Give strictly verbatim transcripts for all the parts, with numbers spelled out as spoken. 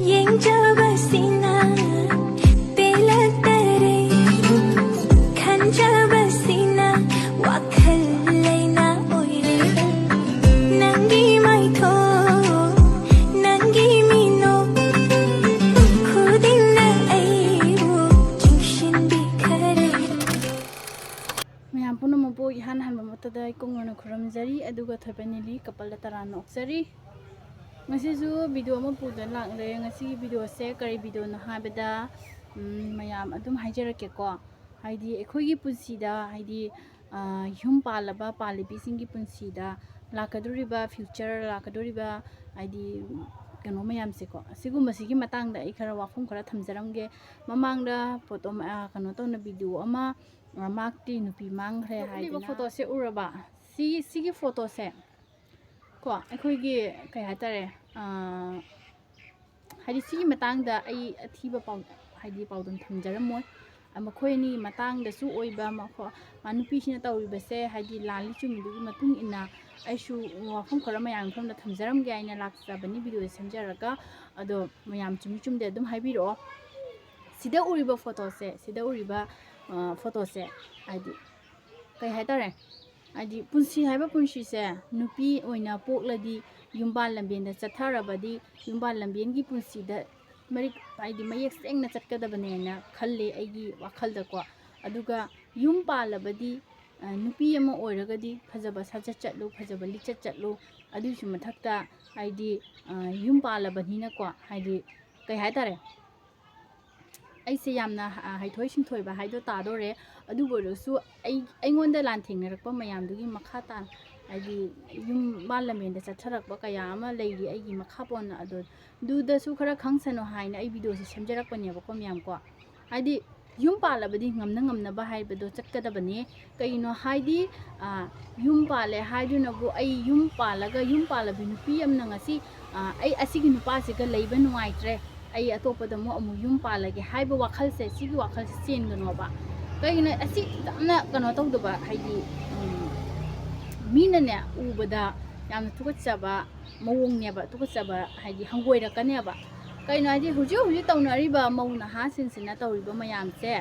ꯌꯦꯡꯖꯕꯁꯤꯅ ꯄꯦꯜꯂꯛꯇꯔꯦ, ꯈꯟꯖꯕꯁꯤꯅ ꯋꯥꯈꯜ ꯂꯩꯅꯥ ꯑꯣꯏꯔꯦ꯫ ꯅꯪꯒꯤ ꯃꯥꯏꯊꯣꯡ, ꯅꯪꯒꯤ ꯃꯤꯅꯣꯛ ꯈꯨꯗꯤꯡꯅ ꯑꯩꯕꯨ ꯆꯤꯡꯁꯤꯟꯕꯤꯈꯔꯦ꯫ ꯃꯌꯥꯝ ꯄꯨꯝꯅꯃꯛꯄꯨ ꯏꯍꯥꯟ ꯍꯥꯟꯕ ꯃꯛꯇꯗ ꯏꯀꯨꯡ ꯑꯣꯏꯅ ꯈꯨꯔꯨꯝꯖꯔꯤ, ꯑꯗꯨꯒ ꯊꯣꯏꯕ ꯅꯤꯂꯤ ꯀꯄꯜꯗ ꯇꯔꯥꯝꯅ ꯑꯣꯛꯆꯔꯤ꯫ ꯉꯁꯤꯁꯨ ꯚꯤꯗꯤꯑꯣ ꯑꯃ ꯄꯨꯗꯨꯅ ꯂꯥꯛꯂꯦ꯫ ꯉꯁꯤꯒꯤ ꯚꯤꯗꯤꯑꯣꯁꯦ ꯀꯔꯤ ꯚꯤꯗꯤꯑꯣꯅꯣ ꯍꯥꯏꯕꯗ, ꯎꯝ, ꯃꯌꯥꯝ ꯑꯗꯨꯝ ꯍꯥꯏꯖꯔꯛꯀꯦꯀꯣ꯫ ꯍꯥꯏꯗꯤ ꯑꯩꯈꯣꯏꯒꯤ ꯄꯨꯟꯁꯤꯗ, ꯍꯥꯏꯗꯤ, ꯑ, ꯌꯨꯝ ꯄꯥꯜꯂꯕ ꯄꯥꯜꯂꯤꯕꯤꯁꯤꯡꯒꯤ ꯄꯨꯟꯁꯤꯗ ꯂꯥꯛꯀꯗꯧꯔꯤꯕ future, ꯂꯥꯛꯀꯗꯧꯔꯤꯕ, ꯍꯥꯏꯗꯤ, ꯀꯩꯅꯣ ꯃꯌꯥꯝꯁꯦꯀꯣ, ꯑꯁꯤꯒꯨꯝꯕꯁꯤꯒꯤ ꯃꯇꯥꯡꯗ ꯑꯩ ꯈꯔ ꯋꯥꯐꯝ ꯈꯔ ꯊꯝꯖꯔꯝꯒꯦ꯫ ꯃꯃꯥꯡꯗ ꯐꯣꯇꯣ ꯃ-, ꯑ, ꯀꯩꯅꯣ ꯇꯧꯅ ꯚꯤꯗꯤꯑꯣ ꯑꯃ, ꯑ, ꯃꯍꯥꯛꯇꯤ ꯅꯨꯄꯤ ꯃꯥꯡꯈ꯭ꯔꯦ ꯎꯠꯂꯤꯕ ꯍꯥꯏꯗꯅ꯫ ꯐꯣꯇꯣꯁꯦ ꯎꯔꯕ? ꯁꯤ, ꯁꯤꯒꯤ ꯐꯣꯇꯣꯁꯦ ꯀꯣ, ꯑꯩꯈꯣꯏꯒꯤ ꯀꯩ ꯍꯥꯏꯇꯥꯔꯦ, ꯑ, ꯍꯥꯏꯗꯤ ꯁꯤꯒꯤ ꯃꯇꯥꯡꯗ ꯑꯩ ꯑꯊꯤꯕ ꯄꯥꯎ-, ꯍꯥꯏꯗꯤ ꯄꯥꯎꯗꯝ ꯊꯝꯖꯔꯝꯃꯣꯏ꯫ ꯑ, ꯃꯈꯣꯏ ꯑꯅꯤ ꯃꯇꯥꯡꯗꯁꯨ ꯑꯣꯏꯕ, ꯃꯈꯣ-, ꯃꯥ ꯅꯨꯄꯤꯁꯤꯅ ꯇꯧꯔꯤꯕꯁꯦ ꯍꯥꯏꯗꯤ ꯂꯥꯜꯂꯤ ꯆꯨꯝꯃꯤꯗꯨꯒꯤ ꯃꯇꯨꯡ ꯏꯟꯅ ꯑꯩꯁꯨ ꯋꯥꯐꯝ ꯈꯔ ꯃꯌꯥꯝꯒꯤ ꯃꯐꯝꯗ ꯊꯝꯖꯔꯝꯒꯦ ꯍꯥꯏꯅ ꯂꯥꯛꯆꯕꯅꯤ ꯚꯤꯗꯤꯑꯣꯁꯦ ꯁꯦꯝꯖꯔꯒ꯫ ꯑꯗꯣ ꯃꯌꯥꯝ ꯆꯨꯝꯃꯤ ꯆꯨꯝꯗꯦ ꯑꯗꯨꯝ ꯍꯥꯏꯕꯤꯔꯛꯑꯣ꯫ ꯁꯤꯗ ꯎꯔꯤꯕ ꯐꯣꯇꯣꯁꯦ, ꯁꯤꯗ ꯎꯔꯤꯕ, ꯑ, ꯐꯣꯇꯣꯁꯦ ꯍꯥꯏꯗꯤ ꯀꯩ ꯍꯥꯏꯇꯥꯔꯦ, ꯍꯥꯏꯗꯤ ꯄꯨꯟꯁꯤ ꯍꯥꯏꯕ ꯄꯨꯟꯁꯤꯁꯦ ꯅꯨꯄꯤ ꯑꯣꯏꯅ ꯄꯣꯛꯂꯗꯤ, ꯌꯨꯝꯕꯥꯜ ꯂꯝꯕꯦꯟꯗ ꯆꯠꯊꯔꯕꯗꯤ, ꯌꯨꯝꯕꯥꯜ ꯂꯝꯕꯦꯟꯒꯤ ꯄꯨꯟꯁꯤꯗ ꯃꯔꯤꯛ, ꯍꯥꯏꯗꯤ ꯃꯌꯦꯛ ꯁꯦꯡꯅ ꯆꯠꯀꯗꯕꯅꯦꯅ ꯈꯜꯂꯦ ꯑꯩꯒꯤ ꯋꯥꯈꯜꯗꯀꯣ꯫ ꯑꯗꯨꯒ ꯌꯨꯝ ꯄꯥꯜꯂꯕꯗꯤ, ꯑ, ꯅꯨꯄꯤ ꯑꯃ ꯑꯣꯏꯔꯒꯗꯤ ꯐꯖꯕ ꯁꯥꯖꯠ ꯆꯠꯂꯨ, ꯐꯖꯕ ꯂꯤꯆꯠ ꯆꯠꯂꯨ꯫ ꯑꯗꯨꯒꯤꯁꯨ ꯃꯊꯛꯇ ꯍꯥꯏꯗꯤ, ꯑ, ꯌꯨꯝ ꯄꯥꯜꯂꯕꯅꯤꯅꯀꯣ, ꯍꯥꯏꯗꯤ ꯀꯩ ꯍꯥꯏꯇꯥꯔꯦ, ꯑꯩꯁꯦ ꯌꯥꯝꯅ, ꯑ, ꯍꯩꯊꯣꯏ ꯁꯤꯡꯊꯣꯏꯕ ꯍꯥꯏꯗꯣ ꯇꯥꯗꯣꯔꯦ꯫ ꯑꯗꯨꯕꯨ ꯑꯣꯏꯔꯁꯨ ꯑꯩ, ꯑꯩꯉꯣꯟꯗ ꯂꯥꯟꯊꯦꯡꯅꯔꯛꯄ ꯃꯌꯥꯝꯗꯨꯒꯤ ꯃꯈꯥ ꯇꯥꯅ, ꯍꯥꯏꯗꯤ ꯌꯨꯝ ꯕꯥꯜ ꯂꯝꯕꯦꯟꯗ ꯆꯠꯊꯔꯛꯄ ꯀꯌꯥ ꯑꯃ ꯂꯩꯔꯤ ꯑꯩꯒꯤ ꯃꯈꯥ ꯄꯣꯟꯅ꯫ ꯑꯗꯣ ꯑꯗꯨꯗꯁꯨ ꯈꯔ ꯈꯪꯁꯅꯨ ꯍꯥꯏꯅ ꯑꯩ ꯚꯤꯗꯤꯑꯣꯁꯦ ꯁꯦꯝꯖꯔꯛꯄꯅꯦꯕꯀꯣ ꯃꯌꯥꯝ ꯀꯣ꯫ ꯍꯥꯏꯗꯤ ꯌꯨꯝ ꯄꯥꯜꯂꯕꯗꯤ ꯉꯝꯅ ꯉꯝꯅꯕ ꯍꯥꯏꯕꯗꯣ ꯆꯠꯀꯗꯕꯅꯦ꯫ ꯀꯩꯒꯤꯅꯣ ꯍꯥꯏꯗꯤ, ꯑ, ꯌꯨꯝ ꯄꯥꯜꯂꯦ ꯍꯥꯏꯗꯨꯅꯕꯨ ꯑꯩ ꯌꯨꯝ ꯄꯥꯜꯂꯒ, ꯌꯨꯝ ꯄꯥꯜꯂꯕꯤ ꯅꯨꯄꯤ ꯑꯃꯅ ꯉꯁꯤ, ꯑ, "ꯑꯩ ꯑꯁꯤꯒꯤ ꯅꯨꯄꯥꯁꯤꯒ ꯂꯩꯕ ꯅꯨꯡꯉꯥꯏꯇ꯭ꯔꯦ, ꯑꯩ ꯑꯇꯣꯞꯄꯗ ꯑꯃꯨꯛ, ꯑꯃꯨꯛ ꯌꯨꯝ ꯄꯥꯜꯂꯒꯦ" ꯍꯥꯏꯕ ꯋꯥꯈꯜꯁꯦ, ꯁꯤꯒꯤ ꯋꯥꯈꯜꯁꯦ ꯆꯦꯟꯒꯅꯣꯕ꯫ ꯀꯩꯒꯤꯅꯣ, ꯑꯁꯤ ꯌꯥꯝꯅ ꯀꯩꯅꯣ ꯇꯧꯗꯕ, ꯍꯥꯏꯗꯤ, ꯎꯝ, ꯃꯤꯅꯅꯦ ꯎꯕꯗ ꯌꯥꯝꯅ ꯊꯨꯀꯠꯆꯕ ꯃꯑꯣꯡꯅꯦꯕ, ꯊꯨꯀꯠꯆꯕ ꯍꯥꯏꯗꯤ ꯍꯪꯒꯣꯏꯔꯛꯀꯅꯦꯕ꯫ ꯀꯩꯅꯣ ꯍꯥꯏꯗꯤ, ꯍꯧꯖꯤꯛ ꯍꯧꯖꯤꯛ ꯇꯧꯅꯔꯤꯕ ꯃꯧ ꯅꯍꯥꯁꯤꯡꯁꯤꯅ ꯇꯧꯔꯤꯕ ꯃꯌꯥꯝꯁꯦ,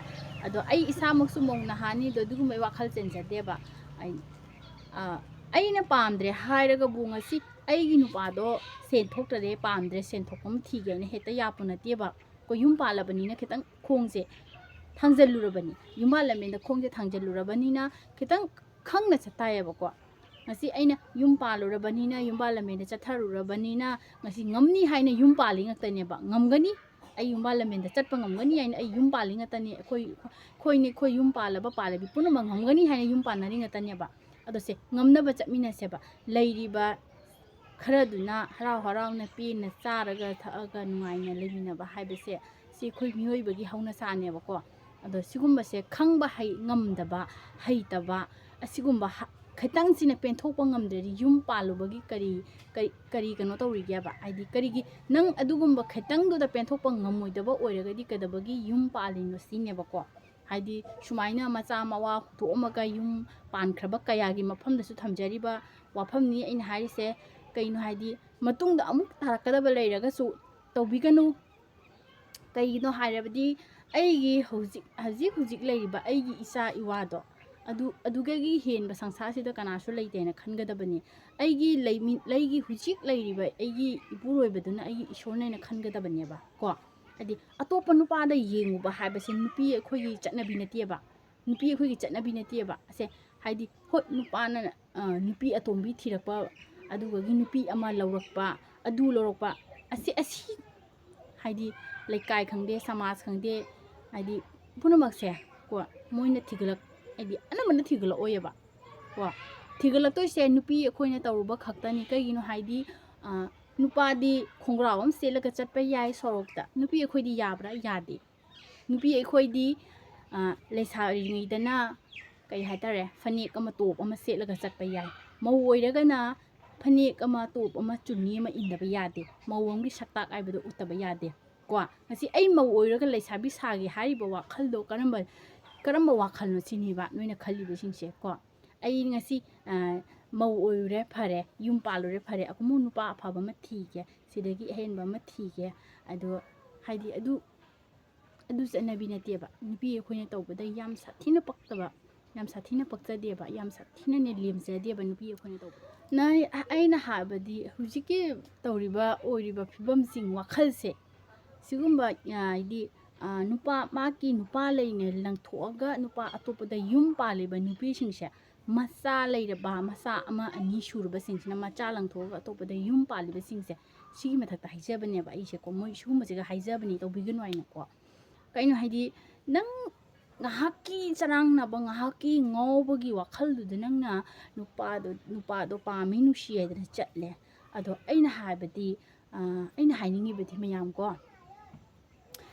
ꯑꯗꯣ ꯑꯩ ꯏꯁꯥꯃꯛꯁꯨ ꯃꯧ ꯅꯍꯥꯅꯤ, ꯑꯗꯣ ꯑꯗꯨꯒꯨꯝꯕꯩ ꯋꯥꯈꯜ ꯆꯦꯟꯖꯗꯦꯕ꯫ ꯑꯩ, ꯑ, ꯑꯩꯅ ꯄꯥꯝꯗ꯭ꯔꯦ ꯍꯥꯏꯔꯒꯕꯨ, ꯉꯁꯤ ꯑꯩꯒꯤ ꯅꯨꯄꯥꯗꯣ ꯁꯦꯟ ꯊꯣꯛꯇ꯭ꯔꯦ, ꯄꯥꯝꯗ꯭ꯔꯦ, ꯁꯦꯟ ꯊꯣꯛꯄ ꯑꯃ ꯊꯤꯒꯦ ꯍꯥꯏꯅ ꯍꯦꯛꯇ ꯌꯥꯄꯣ ꯅꯠꯇꯦꯕ꯫ ꯑꯩꯈꯣꯏ ꯌꯨꯝ ꯄꯥꯜꯂꯕꯅꯤꯅ ꯈꯤꯇꯪ ꯈꯣꯡꯁꯦ ꯊꯥꯡꯖꯜꯂꯨꯔꯕꯅꯤ, ꯌꯨꯝ ꯄꯥꯜꯂꯝꯃꯦꯅ ꯈꯣꯡꯁꯦ ꯊꯥꯡꯖꯜꯂꯨꯔꯕꯅꯤꯅ ꯈꯤꯇꯪ ꯈꯪꯅ ꯆꯠꯇꯥꯏꯌꯦꯕꯀꯣ꯫ ꯉꯁꯤ ꯑꯩꯅ ꯌꯨꯝ ꯄꯥꯜꯂꯨꯔꯕꯅꯤꯅ, ꯌꯨꯝ ꯄꯥꯜꯂꯝꯃꯦꯅ ꯆꯠꯊꯔꯨꯔꯕꯅꯤꯅ, ꯉꯁꯤ ꯉꯝꯅꯤ ꯍꯥꯏꯅ ꯌꯨꯝ ꯄꯥꯜꯂꯤ ꯉꯥꯛꯇꯅꯦꯕ꯫ ꯉꯝꯒꯅꯤ, ꯑꯩ ꯌꯨꯝ ꯄꯥꯜꯂꯝꯃꯦꯅ ꯆꯠꯄ ꯉꯝꯒꯅꯤ ꯍꯥꯏꯅ ꯑꯩ ꯌꯨꯝ ꯄꯥꯜꯂꯤ ꯉꯥꯛꯇꯅꯤ꯫ ꯑꯩꯈꯣꯏ, ꯑꯩꯈꯣꯏꯅꯤ, ꯑꯩꯈꯣꯏ ꯌꯨꯝ ꯄꯥꯜꯂꯕ ꯄꯥꯜꯂꯗꯤ ꯄꯨꯝꯅꯃꯛ ꯉꯝꯒꯅꯤ ꯍꯥꯏꯅ ꯌꯨꯝ ꯄꯥꯟꯅꯔꯤ ꯉꯥꯛꯇꯅꯦꯕ꯫ ꯑꯗꯣ ꯁꯦ, ꯉꯝꯅꯕ ꯆꯠꯃꯤꯟꯅꯁꯦꯕ꯫ ꯂꯩꯔꯤꯕ ꯈꯔꯗꯨꯅ ꯍꯔꯥꯎ ꯍꯔꯥꯎꯅ ꯄꯦꯟꯅ ꯆꯥꯔꯒ ꯊꯛꯑꯒ ꯅꯨꯡꯉꯥꯏꯅ ꯂꯩꯃꯤꯟꯅꯕ ꯍꯥꯏꯕꯁꯦ, ꯁꯤ ꯑꯩꯈꯣꯏ ꯃꯤꯑꯣꯏꯕꯒꯤ ꯍꯧꯅꯁꯥꯅꯦꯕꯀꯣ꯫ ꯑꯗꯣ ꯁꯤꯒꯨꯝꯕꯁꯦ ꯈꯪꯕ ꯍꯩ, ꯉꯝꯗꯕ, ꯍꯩꯇꯕ, ꯑꯁꯤꯒꯨꯝꯕ ꯍ-, ꯈꯤꯇꯪꯁꯤꯅ ꯄꯦꯟꯊꯣꯛꯄ ꯉꯝꯗ꯭ꯔꯗꯤ ꯌꯨꯝ ꯄꯥꯜꯂꯨꯕꯒꯤ ꯀꯔꯤ, ꯀꯔꯤ, ꯀꯔꯤ ꯀꯩꯅꯣ ꯇꯧꯔꯤꯒꯦꯕ? ꯍꯥꯏꯗꯤ ꯀꯔꯤꯒꯤ ꯅꯪ ꯑꯗꯨꯒꯨꯝꯕ ꯈꯤꯇꯪꯗꯨꯗ ꯄꯦꯟꯊꯣꯛꯄ ꯉꯝꯃꯣꯏꯗꯕ ꯑꯣꯏꯔꯒꯗꯤ ꯀꯩꯗꯧꯕꯒꯤ ꯌꯨꯝ ꯄꯥꯜꯂꯤꯅꯣ ꯁꯤꯅꯦꯕꯀꯣ꯫ ꯍꯥꯏꯗꯤ ꯁꯨꯃꯥꯏꯅ ꯃꯆꯥ ꯃꯋꯥ ꯍꯨꯟꯗꯣꯛꯑꯝꯃꯒ ꯌꯨꯝ ꯄꯥꯟꯈ꯭ꯔꯕ ꯀꯌꯥꯒꯤ ꯃꯐꯝꯗꯁꯨ ꯊꯝꯖꯔꯤꯕ ꯋꯥꯐꯝꯅꯤ ꯑꯩꯅ ꯍꯥꯏꯔꯤꯁꯦ꯫ ꯀꯩꯅꯣ ꯍꯥꯏꯗꯤ, ꯃꯇꯨꯡꯗ ꯑꯃꯨꯛ ꯇꯥꯔꯛꯀꯗꯕ ꯂꯩꯔꯒꯁꯨ ꯇꯧꯕꯤꯒꯅꯨ꯫ ꯀꯩꯒꯤꯅꯣ ꯍꯥꯏꯔꯕꯗꯤ, ꯑꯩꯒꯤ ꯍꯧꯖꯤꯛ, ꯍꯧꯖꯤꯛ ꯍꯧꯖꯤꯛ ꯂꯩꯔꯤꯕ ꯑꯩꯒꯤ ꯏꯆꯥ ꯏꯋꯥꯗꯣ, ꯑꯗꯨ, ꯑꯗꯨꯗꯒꯤ ꯍꯦꯟꯕ ꯁꯪꯁꯥꯔꯁꯤꯗ ꯀꯅꯥꯁꯨ ꯂꯩꯇꯦꯅ ꯈꯟꯒꯗꯕꯅꯤ꯫ ꯑꯩꯒꯤ ꯂꯩꯃꯤ-, ꯑꯩꯒꯤ ꯍꯧꯖꯤꯛ ꯂꯩꯔꯤꯕ ꯑꯩꯒꯤ ꯏꯄꯨꯔꯣꯏꯕꯗꯨꯅ ꯑꯩꯒꯤ ꯏꯁꯣꯔꯅꯦꯅ ꯈꯟꯒꯗꯕꯅꯦꯕ ꯀꯣ꯫ ꯍꯥꯏꯗꯤ ꯑꯇꯣꯞꯄ ꯅꯨꯄꯥꯗ ꯌꯦꯡꯉꯨꯕ ꯍꯥꯏꯕꯁꯦ ꯅꯨꯄꯤ ꯑꯩꯈꯣꯏꯒꯤ ꯆꯠꯅꯕꯤ ꯅꯠꯇꯦꯕ꯫ ꯅꯨꯄꯤ ꯑꯩꯈꯣꯏꯒꯤ ꯆꯠꯅꯕꯤ ꯅꯠꯇꯦꯕ ꯑꯁꯦ꯫ ꯍꯥꯏꯗꯤ ꯍꯣꯏ, ꯅꯨꯄꯥꯅ, ꯑ, ꯅꯨꯄꯤ ꯑꯇꯣꯝꯕꯤ ꯊꯤꯔꯛꯄ, ꯑꯗꯨꯒꯒꯤ ꯅꯨꯄꯤ ꯑꯃ ꯂꯧꯔꯛꯄ, ꯑꯗꯨ ꯂꯧꯔꯛꯄ, ꯑꯁꯤ, ꯑꯁꯤ ꯍꯥꯏꯗꯤ ꯂꯩꯀꯥꯏ ꯈꯪꯗꯦ, ꯁꯃꯥꯖ ꯈꯪꯗꯦ, ꯍꯥꯏꯗꯤ ꯄꯨꯝꯅꯃꯛꯁꯦ ꯀꯣ, ꯃꯣꯏꯅ ꯊꯤꯒꯠꯂꯛ-, ꯍꯥꯏꯗꯤ ꯑꯅꯝꯕꯅ ꯊꯤꯒꯠꯂꯛꯑꯣꯏꯌꯦꯕ ꯀꯣ꯫ ꯊꯤꯒꯠꯂꯛꯇꯣꯏꯁꯦ ꯅꯨꯄꯤ ꯑꯩꯈꯣꯏꯅ ꯇꯧꯔꯨꯕ ꯈꯛꯇꯅꯤ꯫ ꯀꯩꯒꯤꯅꯣ ꯍꯥꯏꯗꯤ, ꯑ, ꯅꯨꯄꯥꯗꯤ ꯈꯣꯡꯒ꯭ꯔꯥꯎ ꯑꯃ ꯁꯦꯠꯂꯒ ꯆꯠꯄ ꯌꯥꯏ ꯁꯣꯔꯣꯛꯇ, ꯅꯨꯄꯤ ꯑꯩꯈꯣꯏꯗꯤ ꯌꯥꯕ꯭ꯔꯥ? ꯌꯥꯗꯦ꯫ ꯅꯨꯄꯤ ꯑꯩꯈꯣꯏꯗꯤ, ꯑ, ꯂꯩꯁꯥꯔꯤꯉꯩꯗꯅ ꯀꯩ ꯍꯥꯏꯇꯥꯔꯦ, ꯐꯅꯦꯛ ꯑꯃ ꯇꯣꯞ ꯑꯃ ꯁꯦꯠꯂꯒ ꯆꯠꯄ ꯌꯥꯏ꯫ ꯃꯧ ꯑꯣꯏꯔꯒꯅ ꯐꯅꯦꯛ ꯑꯃ ꯇꯣꯞ ꯑꯃ ꯆꯨꯟꯅꯤ ꯑꯃ ꯏꯟꯗꯕ ꯌꯥꯗꯦ꯫ ꯃꯧ ꯑꯃꯒꯤ ꯁꯛꯇꯥꯛ ꯍꯥꯏꯕꯗꯣ ꯎꯠꯇꯕ ꯌꯥꯗꯦ ꯀꯣ꯫ ꯉꯁꯤ ꯑꯩ ꯃꯧ ꯑꯣꯏꯔꯒ ꯂꯩꯁꯥꯕꯤ ꯁꯥꯒꯦ ꯍꯥꯏꯔꯤꯕ ꯋꯥꯈꯜꯗꯣ ꯀꯔꯝꯕ, ꯀꯔꯝꯕ ꯋꯥꯈꯜꯅꯣ ꯁꯤꯅꯦꯕ ꯅꯣꯏꯅ ꯈꯜꯂꯤꯕꯁꯤꯡꯁꯦ ꯀꯣ꯫ ꯑꯩ ꯉꯁꯤ, ꯑ, ꯃꯧ ꯑꯣꯏꯔꯨꯔꯦ ꯐꯔꯦ, ꯌꯨꯝ ꯄꯥꯜꯂꯨꯔꯦ ꯐꯔꯦ, ꯑꯃꯨꯛ ꯅꯨꯄꯥ ꯑꯐꯕ ꯑꯃ ꯊꯤꯒꯦ, ꯁꯤꯗꯒꯤ ꯑꯍꯦꯟꯕ ꯑꯃ ꯊꯤꯒꯦ꯫ ꯑꯗꯣ ꯍꯥꯏꯗꯤ ꯑꯗꯨ ꯑꯗꯨ ꯆꯠꯅꯕꯤ ꯅꯠꯇꯦꯕ꯫ ꯅꯨꯄꯤ ꯑꯩꯈꯣꯏꯅ ꯇꯧꯕꯗ ꯌꯥꯝ ꯁꯥꯊꯤꯅ ꯄꯛꯇꯕ, ꯌꯥꯝ ꯁꯥꯊꯤꯅ ꯄꯛꯆꯗꯦꯕ, ꯌꯥꯝ ꯁꯥꯊꯤꯅꯅꯦ ꯂꯦꯝꯖꯗꯦꯕ ꯅꯨꯄꯤ ꯑꯩꯈꯣꯏꯅ ꯇꯧꯕꯗ꯫ ꯅ-, ꯑꯩꯅ ꯍꯥꯏꯕꯗꯤ ꯍꯧꯖꯤꯛꯀꯤ ꯇꯧꯔꯤꯕ ꯑꯣꯏꯔꯤꯕ ꯐꯤꯕꯝꯁꯤꯡ, ꯋꯥꯈꯜꯁꯦ, ꯁꯤꯒꯨꯝꯕ, ꯑ, ꯍꯥꯏꯗꯤ, ꯑ, ꯅꯨꯄꯥ, ꯃꯥꯒꯤ ꯅꯨꯄꯥ ꯂꯩꯅ ꯂꯪꯊꯣꯛꯑꯒ ꯅꯨꯄꯥ ꯑꯇꯣꯞꯄꯗ ꯌꯨꯝ ꯄꯥꯜꯂꯤꯕ ꯅꯨꯄꯤꯁꯤꯡꯁꯦ, ꯃꯆꯥ ꯂꯩꯔꯕ, ꯃꯆꯥ ꯑꯃ ꯑꯅꯤ ꯁꯨꯔꯕꯁꯤꯡꯁꯤꯅ ꯃꯆꯥ ꯂꯪꯊꯣꯛꯑꯒ ꯑꯇꯣꯞꯄꯗ ꯌꯨꯝ ꯄꯥꯜꯂꯤꯕꯁꯤꯡꯁꯦ, ꯁꯤꯒꯤ ꯃꯊꯛꯇ ꯍꯥꯏꯖꯕꯅꯦꯕ ꯑꯩꯁꯦꯀꯣ, ꯃꯣꯏ ꯁꯤꯒꯨꯝꯕꯁꯤꯒ ꯍꯥꯏꯖꯕꯅꯤ, ꯇꯧꯕꯤꯒꯅꯨ ꯍꯥꯏꯅꯀꯣ꯫ ꯀꯩꯅꯣ ꯍꯥꯏꯗꯤ, ꯅꯪ ꯉꯥꯏꯍꯥꯛꯀꯤ ꯆꯔꯥꯡꯅꯕ, ꯉꯥꯏꯍꯥꯛꯀꯤ ꯉꯥꯎꯕꯒꯤ ꯋꯥꯈꯜꯗꯨꯗ ꯅꯪꯅ ꯅꯨꯄꯥꯗꯣ, ꯅꯨꯄꯥꯗꯣ ꯄꯥꯝꯃꯤ, ꯅꯨꯡꯁꯤ ꯍꯥꯏꯗꯅ ꯆꯠꯂꯦ꯫ ꯑꯗꯣ ꯑꯩꯅ ꯍꯥꯏꯕꯗꯤ, ꯑ, ꯑꯩꯅ ꯍꯥꯏꯅꯤꯡꯉꯤꯕꯗꯤ ꯃꯌꯥꯝ ꯀꯣ,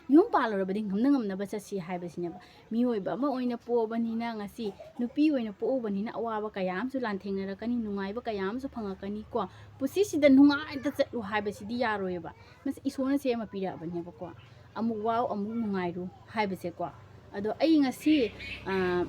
ꯌꯨꯝ ꯄꯥꯜꯂꯨꯔꯕꯗꯤ ꯉꯝꯅ ꯉꯝꯅꯕ ꯆꯠꯁꯤ ꯍꯥꯏꯕꯁꯤꯅꯦꯕ꯫ ꯃꯤꯑꯣꯏꯕ ꯑꯃ ꯑꯣꯏꯅ ꯄꯣꯛꯑꯕꯅꯤꯅ, ꯉꯁꯤ ꯅꯨꯄꯤ ꯑꯣꯏꯅ ꯄꯣꯛꯎꯕꯅꯤꯅ ꯑꯋꯥꯕ ꯀꯌꯥ ꯑꯃꯁꯨ ꯂꯥꯟꯊꯦꯡꯅꯔꯛꯀꯅꯤ, ꯅꯨꯡꯉꯥꯏꯕ ꯀꯌꯥ ꯑꯃꯁꯨ ꯐꯪꯉꯛꯀꯅꯤꯀꯣ꯫ ꯄꯨꯟꯁꯤꯁꯤꯗ ꯅꯨꯡꯉꯥꯏꯅ ꯆꯠꯂꯨ ꯍꯥꯏꯕꯁꯤꯗꯤ ꯌꯥꯔꯣꯏꯕ꯫ ꯃꯁꯤ ꯏꯁꯣꯔꯅ ꯁꯦꯝꯃ ꯄꯤꯔꯛꯑꯕꯅꯦꯕꯀꯣ꯫ ꯑꯃꯨꯛ ꯋꯥꯎ, ꯑꯃꯨꯛ ꯅꯨꯡꯉꯥꯏꯔꯨ ꯍꯥꯏꯕꯁꯦꯀꯣ꯫ ꯑꯗꯣ ꯑꯩ ꯉꯁꯤ, ꯑ,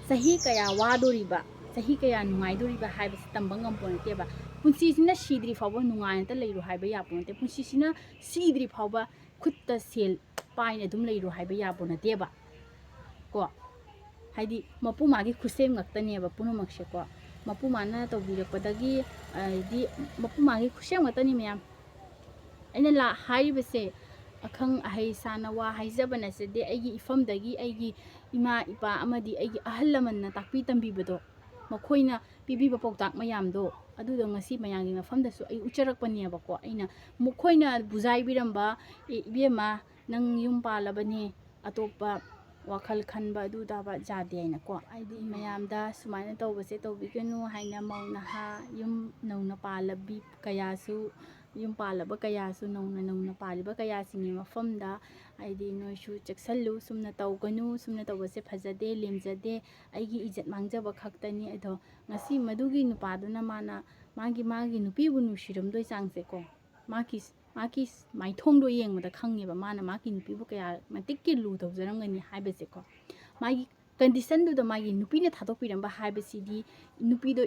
ꯆꯍꯤ ꯀꯌꯥ ꯋꯥꯗꯣꯔꯤꯕ, ꯆꯍꯤ ꯀꯌꯥ ꯅꯨꯡꯉꯥꯏꯗꯣꯔꯤꯕ ꯍꯥꯏꯕꯁꯤ ꯇꯝꯕ ꯉꯝꯄꯣ ꯅꯠꯇꯦꯕ꯫ ꯄꯨꯟꯁꯤꯁꯤꯅ ꯁꯤꯗ꯭ꯔꯤ ꯐꯥꯎꯕ ꯅꯨꯡꯉꯥꯏꯅꯇ ꯂꯩꯔꯨ ꯍꯥꯏꯕ ꯌꯥꯄꯣ ꯅꯠꯇꯦ꯫ ꯄꯨꯟꯁꯤꯁꯤꯅ ꯁꯤꯗ꯭ꯔꯤ ꯐꯥꯎꯕ ꯈꯨꯠꯇ ꯁꯦꯜ ꯄꯥꯏꯅ ꯑꯗꯨꯝ ꯂꯩꯔꯣ ꯍꯥꯏꯕ ꯌꯥꯕ ꯅꯠꯇꯦꯕ ꯀꯣ꯫ ꯍꯥꯏꯗꯤ ꯃꯄꯨ ꯃꯥꯒꯤ ꯈꯨꯠꯁꯦꯝ ꯉꯥꯛꯇꯅꯦꯕ ꯄꯨꯝꯅꯃꯛꯁꯦꯀꯣ꯫ ꯃꯄꯨ ꯃꯥꯅ ꯇꯧꯕꯤꯔꯛꯄꯗꯒꯤ, ꯍꯥꯏꯗꯤ ꯃꯄꯨ ꯃꯥꯒꯤ ꯈꯨꯠꯁꯦꯝ ꯉꯥꯛꯇꯅꯤ ꯃꯌꯥꯝ꯫ ꯑꯩꯅ ꯂꯥ-, ꯍꯥꯏꯔꯤꯕꯁꯦ, ꯑꯈꯪ ꯑꯍꯩ ꯁꯥꯅ ꯋꯥ ꯍꯥꯏꯖꯕ ꯅꯠꯆꯗꯦ꯫ ꯑꯩꯒꯤ ꯏꯐꯝꯗꯒꯤ ꯑꯩꯒꯤ ꯏꯃꯥ ꯏꯄꯥ ꯑꯃꯗꯤ ꯑꯩꯒꯤ ꯑꯍꯜ ꯂꯃꯟꯅ ꯇꯥꯛꯄꯤ ꯇꯝꯕꯤꯕꯗꯣ, ꯃꯈꯣꯏꯅ ꯄꯤꯕꯤꯕ ꯄꯥꯎꯇꯥꯛ ꯃꯌꯥꯝꯗꯣ, ꯑꯗꯨꯗꯣ ꯉꯁꯤ ꯃꯌꯥꯝꯒꯤ ꯃꯐꯝꯗꯁꯨ ꯑꯩ ꯎꯠꯆꯔꯛꯄꯅꯦꯕꯀꯣ꯫ ꯑꯩꯅ ꯃꯈꯣꯏꯅ ꯕꯨꯖꯥꯏꯕꯤꯔꯝꯕ, "ꯑꯦ, ꯏꯕꯦꯝꯃ, ꯅꯪ ꯌꯨꯝ ꯄꯥꯜꯂꯕꯅꯦ, ꯑꯇꯣꯞꯄ ꯋꯥꯈꯜ ꯈꯟꯕ ꯑꯗꯨ ꯇꯥꯕ ꯌꯥꯗꯦ" ꯍꯥꯏꯅꯀꯣ꯫ ꯍꯥꯏꯗꯤ ꯃꯌꯥꯝꯗ ꯁꯨꯃꯥꯏꯅ ꯇꯧꯕꯁꯦ ꯇꯧꯕꯤꯒꯅꯨ ꯍꯥꯏꯅ ꯃꯧ ꯅꯍꯥ ꯌꯨꯝ ꯅꯧꯅ ꯄꯥꯜꯂꯕꯤ ꯀꯌꯥꯁꯨ, ꯌꯨꯝ ꯄꯥꯜꯂꯕ ꯀꯌꯥꯁꯨ, ꯅꯧꯅ ꯅꯧꯅ ꯄꯥꯜꯂꯤꯕ ꯀꯌꯥꯁꯤꯡꯒꯤ ꯃꯐꯝꯗ, ꯍꯥꯏꯗꯤ ꯅꯣꯏꯁꯨ ꯆꯦꯛꯁꯤꯜꯂꯨ, ꯁꯨꯝꯅ ꯇꯧꯒꯅꯨ, ꯁꯨꯝꯅ ꯇꯧꯕꯁꯦ ꯐꯖꯗꯦ, ꯂꯦꯝꯖꯗꯦ, ꯑꯩꯒꯤ ꯏꯖꯠ ꯃꯥꯡꯖꯕ ꯈꯛꯇꯅꯤ꯫ ꯑꯗꯣ ꯉꯁꯤ ꯃꯗꯨꯒꯤ ꯅꯨꯄꯥꯗꯨꯅ ꯃꯥꯅ ꯃꯥꯒꯤ, ꯃꯥꯒꯤ ꯅꯨꯄꯤꯕꯨ ꯅꯨꯡꯁꯤꯔꯝꯗꯣꯏ ꯆꯥꯡꯁꯦꯀꯣ, ꯃꯥꯒꯤ, ꯃꯥꯒꯤ ꯃꯥꯏꯊꯣꯡꯗꯣ ꯌꯦꯡꯕꯗ ꯈꯪꯉꯦꯕ ꯃꯥꯅ ꯃꯥꯒꯤ ꯅꯨꯄꯤꯕꯨ ꯀꯌꯥ ꯃꯇꯤꯛꯀꯤ ꯂꯨ ꯇꯧꯖꯔꯝꯒꯅꯤ ꯍꯥꯏꯕꯁꯦꯀꯣ꯫ ꯃꯥꯒꯤ conditionꯗꯨꯗ ꯃꯥꯒꯤ ꯅꯨꯄꯤꯅ ꯊꯥꯗꯣꯛꯄꯤꯔꯝꯕ ꯍꯥꯏꯕꯁꯤꯗꯤ ꯅꯨꯄꯤꯗꯣ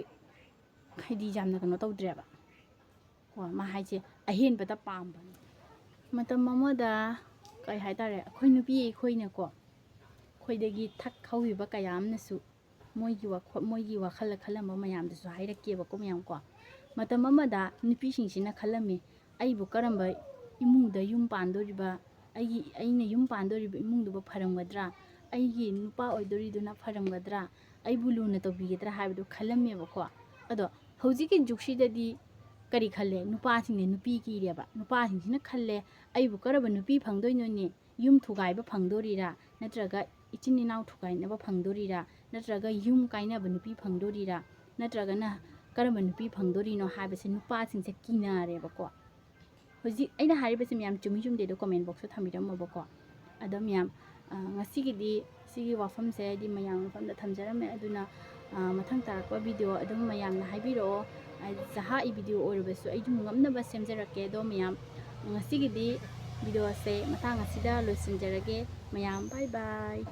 ꯍꯥꯏꯗꯤ ꯌꯥꯝꯅ ꯀꯩꯅꯣ ꯇꯧꯗ꯭ꯔꯦꯕ꯫ ꯀꯣ, ꯃꯥ ꯍꯥꯏꯁꯦ ꯑꯍꯦꯟꯕꯗ ꯄꯥꯝꯕꯅꯤ꯫ ꯃꯇꯝ ꯑꯃꯗ ꯀꯩ ꯍꯥꯏꯇꯥꯔꯦ, ꯑꯩꯈꯣꯏ ꯅꯨꯄꯤ ꯑꯩꯈꯣꯏꯅꯀꯣ, ꯑꯩꯈꯣꯏꯗꯒꯤ ꯊꯛ ꯍꯧꯈꯤꯕ ꯀꯌꯥ ꯑꯃꯅꯁꯨ ꯃꯣꯏꯒꯤ ꯋꯥꯈꯜ, ꯃꯣꯏꯒꯤ ꯋꯥꯈꯜꯗ ꯈꯜꯂꯝꯕ ꯃꯌꯥꯝꯗꯨꯁꯨ ꯍꯥꯏꯔꯛꯀꯦꯕꯀꯣ ꯃꯌꯥꯝ ꯀꯣ꯫ ꯃꯇꯝ ꯑꯃꯗ ꯅꯨꯄꯤꯁꯤꯡꯁꯤꯅ ꯈꯜꯂꯝꯃꯤ, "ꯑꯩꯕꯨ ꯀꯔꯝꯕ ꯏꯃꯨꯡꯗ ꯌꯨꯝ ꯄꯥꯟꯗꯣꯔꯤꯕ, ꯑꯩꯒꯤ, ꯑꯩꯅ ꯌꯨꯝ ꯄꯥꯟꯗꯣꯔꯤꯕ ꯏꯃꯨꯡꯗꯨꯕꯨ ꯐꯔꯝꯒꯗ꯭ꯔꯥ? ꯑꯩꯒꯤ ꯅꯨꯄꯥ ꯑꯣꯏꯗꯣꯔꯤꯗꯨꯅ ꯐꯔꯝꯒꯗ꯭ꯔꯥ? ꯑꯩꯕꯨ ꯂꯨꯅ ꯇꯧꯕꯤꯒꯗ꯭ꯔꯥ?" ꯍꯥꯏꯕꯗꯨ ꯈꯜꯂꯝꯃꯦꯕꯀꯣ꯫ ꯑꯗꯣ ꯍꯧꯖꯤꯛꯀꯤ ꯖꯨꯛꯁꯤꯗꯗꯤ ꯀꯔꯤ ꯈꯜꯂꯦ? ꯅꯨꯄꯥꯁꯤꯡꯅ ꯅꯨꯄꯤ ꯀꯤꯔꯦꯕ꯫ ꯅꯨꯄꯥꯁꯤꯡꯁꯤꯅ ꯈꯜꯂꯦ, "ꯑꯩꯕꯨ ꯀꯔꯝꯕ ꯅꯨꯄꯤ ꯐꯪꯗꯣꯏꯅꯣꯅꯦ? ꯌꯨꯝ ꯊꯨꯒꯥꯏꯕ ꯐꯪꯗꯣꯔꯤꯔꯥ? ꯅꯠꯇ꯭ꯔꯒ ꯏꯆꯤꯟ ꯏꯅꯥꯎ ꯊꯨꯒꯥꯏꯅꯕ ꯐꯪꯗꯣꯔꯤꯔꯥ? ꯅꯠꯇ꯭ꯔꯒ ꯌꯨꯝ ꯀꯥꯏꯅꯕ ꯅꯨꯄꯤ ꯐꯪꯗꯣꯔꯤꯔꯥ? ꯅꯠꯇ꯭ꯔꯒꯅ ꯀꯔꯝꯕ ꯅꯨꯄꯤ ꯐꯪꯗꯣꯔꯤꯅꯣ?" ꯍꯥꯏꯕꯁꯦ ꯅꯨꯄꯥꯁꯤꯡꯁꯦ ꯀꯤꯅꯔꯦꯕꯀꯣ꯫ ꯍꯧꯖꯤꯛ ꯑꯩꯅ ꯍꯥꯏꯔꯤꯕꯁꯦ ꯃꯌꯥꯝ ꯆꯨꯝꯃꯤ ꯆꯨꯝꯗꯦꯗꯣ comment boxꯇ ꯊꯝꯕꯤꯔꯝꯃꯣꯕꯀꯣ꯫ ꯑꯗꯣ ꯃꯌꯥꯝ, ꯑ, ꯉꯁꯤꯒꯤꯗꯤ ꯁꯤꯒꯤ ꯋꯥꯐꯝꯁꯦ ꯍꯥꯏꯗꯤ ꯃꯌꯥꯝ ꯃꯐꯝꯗ ꯊꯝꯖꯔꯝꯃꯦ꯫ ꯑꯗꯨꯅ, ꯑ, ꯃꯊꯪ ꯇꯥꯔꯛꯄ video ꯑꯗꯨꯝ ꯃꯌꯥꯝꯅ ꯍꯥꯏꯕꯤꯔꯛꯑꯣ꯫ ꯑ, ꯖꯍꯥ ꯏ video ꯑꯣꯏꯔꯕꯁꯨ ꯑꯩ ꯑꯗꯨꯝ ꯉꯝꯅꯕ ꯁꯦꯝꯖꯔꯛꯀꯦ꯫ ꯑꯗꯣ ꯃꯌꯥꯝ, ꯉꯁꯤꯒꯤꯗꯤ videoꯁꯦ ꯃꯇꯥꯡ ꯑꯁꯤꯗ ꯂꯣꯏꯁꯤꯟꯖꯔꯒꯦ꯫ ꯃꯌꯥꯝ bye bye꯫